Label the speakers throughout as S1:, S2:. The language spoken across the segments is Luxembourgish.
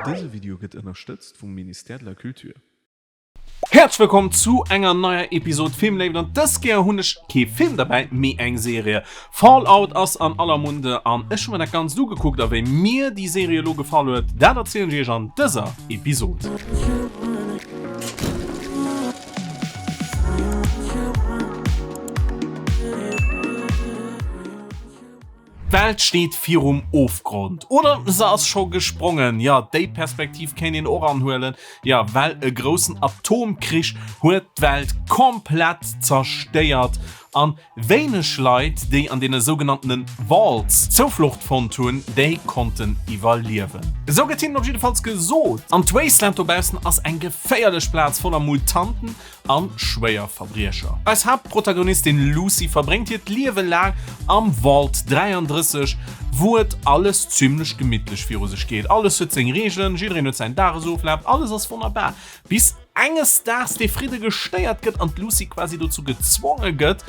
S1: Dëse Video gëtt ënnerstëtzt vum Ministère de la Culture.
S2: Häerzlech wëllkomm zu enger neier Episode Filmléift an dës Kéier hunn ech kee Film derbäi, mee eng Serie. Fallout ass an aller Munde an ech hu mer dat Ganzt ugekuckt a wéi mir déi Serie elo gefall huet, dat erzielen ech iech an dëser Episode. D'Welt steet virum Ofgrond. Oder se ass scho gesprongen. Jo, déi Perspektiv kéint een och anhuelen. Jo, well e groussen Atomkrich huet d'Welt komplett zerstéiert an wéineg Leit, déi an deene sougenanntene Vaults Zouflucht fonnt hunn, déi konnten iwwerliewen. Esou gëtt hinnen op jiddefalls gesot. An d'Wasteland dobaussen ass eng geféierlech Plaz voller Mutanten an Schwéierverbriecher. Eis Haaptprotagonistin Lucy verbréngt hiert Liewe laang am Vault 33, wou et alles zimlech gemittlech viru sech geet. Alles huet seng Reegelen, jiddereen huet säin Dagesoflaf, alles ass wonnerbar, bis enges Daags dee Fridde gestéiert gëtt an d'Lucy quasi dozou gezwonge gëtt,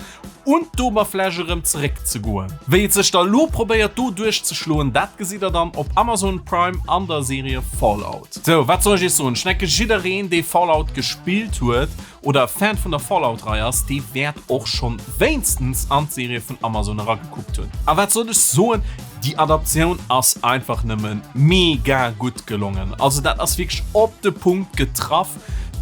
S2: un d'Oberfläch erëm zeréck ze goen. Wéi et sech da lo probéiert do duerchzeschloen, dat gesitt der dann op Amazon Prime an der Serie Fallout. Sou, wat soll ech iech soen? Ech denke jiddereen dee Fallout gespillt huet oder Fan vun der Fallout-Rei ass, dee wäert och schonn wéinstens an d'Serie vun Amazon eragekuckt hunn. A wat soll ech soen, déi Adaptioun ass einfach nëmmen mega gutt gelongen. Also dat ass wierklech op de Punkt getraff,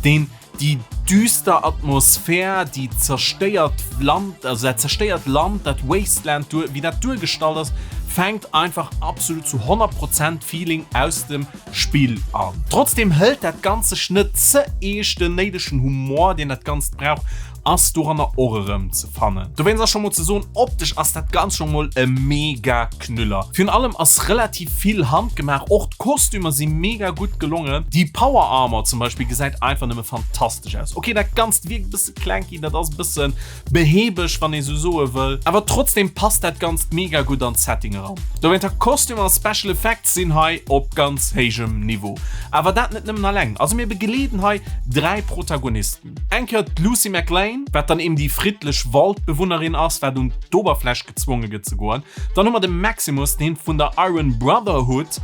S2: deen Déi düster Atmosphär, déi zerstéiert Land, also dat zerstéiert Land, dat Wasteland, wéi dat duergestallt ass, fänkt einfach absolut zu 100 Prozent d'Feeling aus dem Spill an. Trotzdem hëlt dat Ganzt sech net ze eescht, den néidegen Humor, deen dat Ganzt brauch, ass doranner och erëm ze fannen. Dowéinst ass scho mol ze soen, optesch ass dat Ganzt scho mol e mega Knüller. Virun allem ass relativ vill handgemaach, och d'Kostümer si mega gutt gelongen. Déi Power Armor zum Beispill gesäit einfach nëmme fantastesch aus. Ok, dat Ganzt wierkt e bësse clunky, dat ass e bësse behäbeg, wann ee sou soe wëll, awer trotzdem passt dat Ganzt mega gutt an d'Setting eran. Dowéinter Kostümer a Special Effects sinn hei op ganz héijem Niveau. Awer dat net nëmmen alleng, also mir begleeden hei 3 Protagonisten. Eng Kéier d'Lucy MacLean, wat dann eben déi friddlech Waldbewunnerin ass, wat un d'Oberfläch gezwonge gëtt ze goen. Dann hu mer de Maximus, deen vun der Iron Brotherhood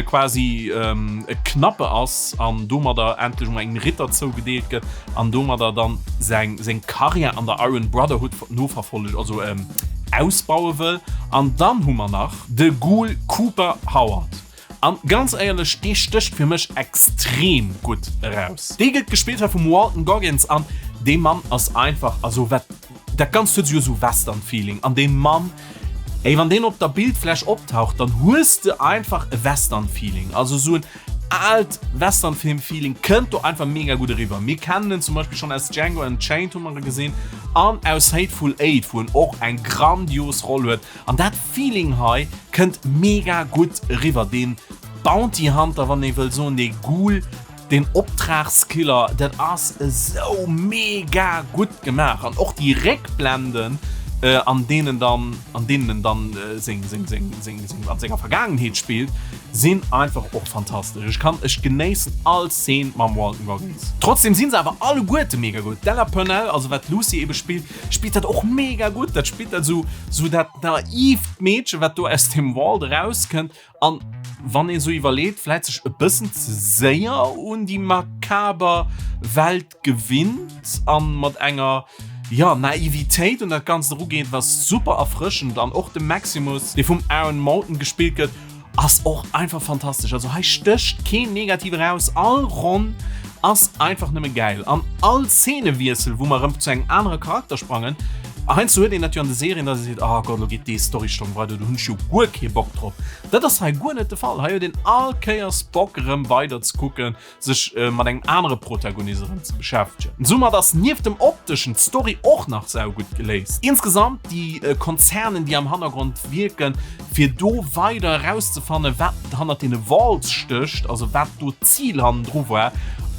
S2: quasi e Knappe ass an domadder endlech emol engem Ritter zougedeelt gëtt an domadder dann seng seng Karriär an der Iron Brotherhood noverfollegt, also ausbaue wëll. An dann hu mer nach de Ghoul Cooper Howard. An ganz éierlech, dee stécht fir mech extrem gutt eraus. Dee gëtt gespillt hei vum Walton Goggins an dee Mann ass einfach, also wat, dat Ganzt huet jo esou Western-Feeling an dee Mann, ey, wann deen op der Bildfläch optaucht, dann hues de einfach e Western-Feeling, also esou en aalt Western-Film-Feeling kënnt do einfach mega gutt eriwwer. Mir kennen en zum Beispill schonn aus Django Unchained hu mer e gesinn an aus Hateful Eight, wou en och eng grandios Roll huet. An dat Feeling hei kënnt mega gutt eriwwer. Deen Bounty Hunter, wann ee wëll soen, dee Ghoul, deen Optragskiller, dat ass esou mega gutt gemaach. An och déi Réckblenden, an deenen dann, an deenen en dann seng, seng, seng, seng, seng, an senger Vergaangenheet spillt, sinn einfach och fantastesch. Ech kann, ech genéissen all Szene mam Walton Goggins. Trotzdem sinn se awer alleguerte mega gutt. D'Ella Purnell, also wat d'Lucy ebe spillt, Spillt dat och mega gutt. Dat spillt dat sou, sou dat naiivt Meedchen, wat do aus dem Wald erauskënnt. An wann ee sou iwwerleet, vläit sech e bëssen ze séier un déi makaber Welt gewinnt an mat enger, jo, Naivitéit un dat Ganzt erugeet, was super erfrëschend. An och de Maximus, dee vum Aaron Moulton gespillt gëtt, Ass och einfach fantastesch. Also hei stécht keen Negativ eraus. All Ronn ass einfach nëmme gäil. An all Szenewiessel, wou mer erëm zu engem anere Charakter sprangen, heiansdo huet een dat jo an de Serien, dass ee seet, oh Gott, elo geet dee Storystrong weider, do hunn ech jo guer kee Bock drop. Dat ass hei guer net de Fall. Hei huet een all Kéiers Bock erëm weider ze kucken. sech mat engem anere Protagonist erëm ze beschäftegen. Soumat ass nieft dem opteschen d'Story och nach saugutt geléist. Insgesamt déi Konzernen déi am Hannergrond wierken, fir do weider erauszefannen wat hannert deene Vaults stécht, also wat do d'Zil hannendru war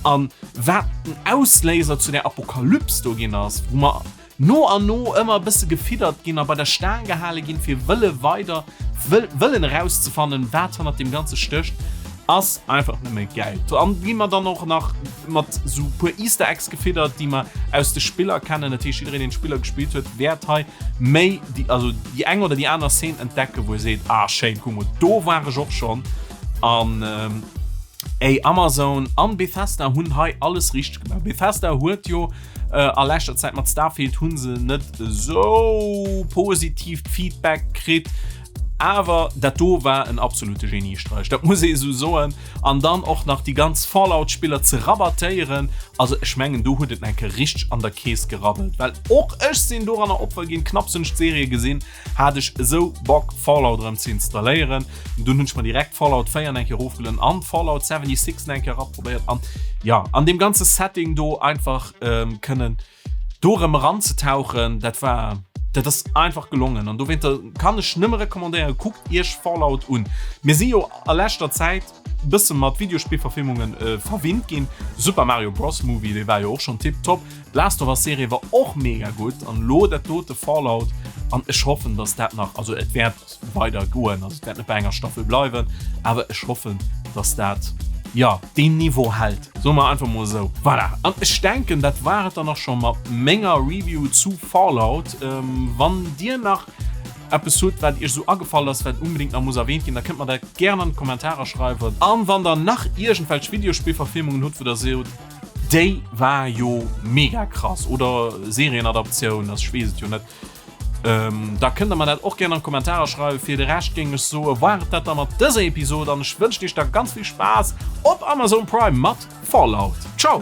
S2: an wat den Ausléiser zu där Apokalyps do ginn ass, wou mer no an no ëmmer e bësse gefiddert ginn a bei der Staang gehale ginn, fir wëlle weider wëllen erauszefannen, wat hannert deem Ganze stécht, ass einfach nëmme gäil. An gi mer dann och nach mat sou puer Easter Eggs gefiddert, déi mer aus de Spiller kennen. Dat heescht, jiddereen, deen d'Spiller gespillt huet, wäert hei méi déi, also déi eng oder déi aner Szene entdecken, wou e seet, Ah, schéin, kuck mol, do war ech och schonn. An. Ey, Amazon an Bethesda hunn hei alles richteg gemaach. Bethesda huet jo a leschter Zäit mat Starfield hunn se net esou positiivt Feedback kritt, awer dat do war en absolute Geniestreich, dat muss ee esou soen. An dann och nach déi ganz Fallout-Spiller ze rabattéieren, also ech mengen do huet et enke richteg an der Keess gerabbelt, well och ech sinn doranner Opfer ginn, knapps hunn ech d'Serie gesinn, hat ech esou Bock Fallout erëm ze installéieren. Dunn hunn ech mer direkt Fallout 4 eng Kéier erofgelueden an Fallout 76 eng Kéier eraprobéiert an jo an deem ganze Setting do einfach kënnen do erëm eranzetauchen, dat war dat ass einfach gelongen an dowéinter kann ech nëmme recommandéieren, kuckt iech Fallout un. Mir si jo a leschter Zäit bësse mat Videospillverfilmungen verwinnt ginn. Super Mario Bros Movie, dee war jo och schonn tiptop. D'Last of Us Serie war och mega gutt an elo dat dote Fallout an ech hoffen dass dat nach, also et wäert weider goen, also et wäert net bei enger Staffel bleiwen, awer ech hoffen dass dat jo deen Niveau hält, soe mer einfach mol esou. Voilà, an ech denken dat war et dann och scho mat menger Review zu Fallout. Wann dir nach eppes hutt wat iech esou agefall ass, wat unbedingt nach muss erwähnt ginn, da kënnt mer dat gären an d'Kommentarer schreiwen. An wann der nach iergendwelch Videospillverfilmungen hutt wou der sot, Déi war jo mega krass, oder Serienadaptioun, also ech weess et jo net. Da kënnt der mer dat och gären an d'Kommentarer schreiwen. Fir de Rescht géing ech soe war et dat da mat dëser Episode an ech wënschen iech da ganz vill Spaass op Amazon Prime mat Fallout. Ciao!